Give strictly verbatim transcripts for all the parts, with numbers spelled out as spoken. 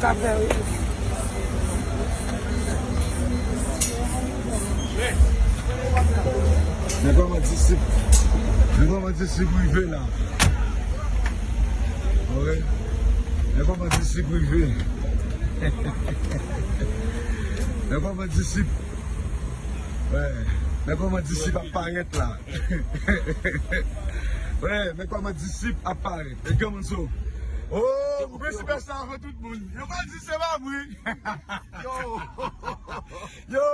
Sa fè wi. Men kòman disip, men kòman disip rive la. Wi. Men kòman disip rive. Men kòman disip. Wi. Men kòman disip ap parèt la. Wi, men kòman disip ap parèt. E granmoun so. Oh, ou prensipal sa avan tout moun. Yo pa di se pa mwen. Yo. Yo.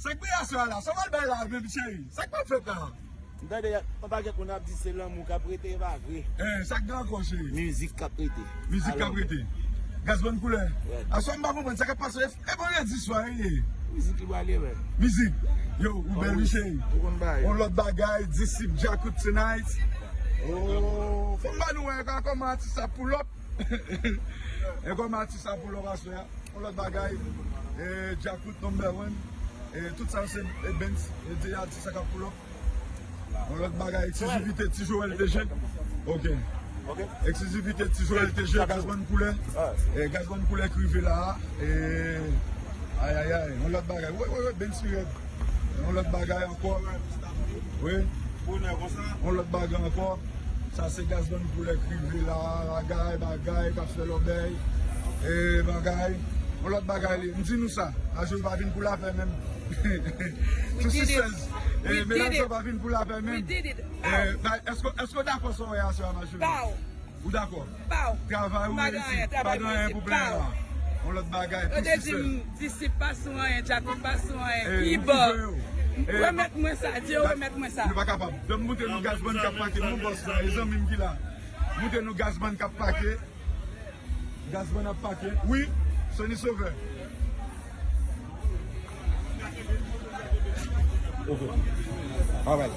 Sa k pase aswè a la? Sa w al bay la menm, cheri? Sa k pral fèt la? M tande yon pakèt moun ap di se lanmou k ap rete, e pa vre. Eh, sa k gen ankò, cheri? Mizik k ap rete. Mizik k ap rete. Gazman koulè. Aswè m pa konprann sa k ap pase. E, e vandredi swa, wi. Mizik li pral ye, men. Mizik. Yo, ou bèl, wi, cheri. Ou konn bagay. On lòt bagay, disip Djakout tonight. Oh, fò m ba nou wè kòman atis sa pull up. E kòman atis sa pull up aswè a? On lòt bagay, e, Djakout number one. E, tout sa se, e, Benz, e, de atis sa k ap pull up. On lòt bagay, eksklizivite Ti Joel T G. Ok. Eksklizivite Ti Joel T G, Gazman koulè. E, Gazman koulè k rive la. E, ay, ay, ay, on lòt bagay. Wi, wi, wi, Benz pi rèd. On lòt bagay ankò. Wi. On lòt bagay ankò. Sa se Gazman koulè k rive la, bagay, bagay, k ap fè lòbèy. E bagay, on lòt bagay li. M di nou sa, Majori pa vin pou lapè menm. Sou sis sèz. E, medam sa pa vin pou lapè menm. E, ba, èske, èske w dakò sa w wè a, sè Majori? Ou dakò? Travay ou reyisi, pa gen anyen pou plenyen la. On lòt bagay, yo te di m, disip pa sou anyen, Djakout pa sou anyen, pi ba. Remèt mwen sa, Dye remèt mwen sa. Nou pa kapab. Donk, montre nou Gazman k ap pake, non, bòs la, e zanmi m ki la. Montre nou Gazman k ap pake. Gazman ap pake. Wi, Sony Sauveur. Ok. Alright.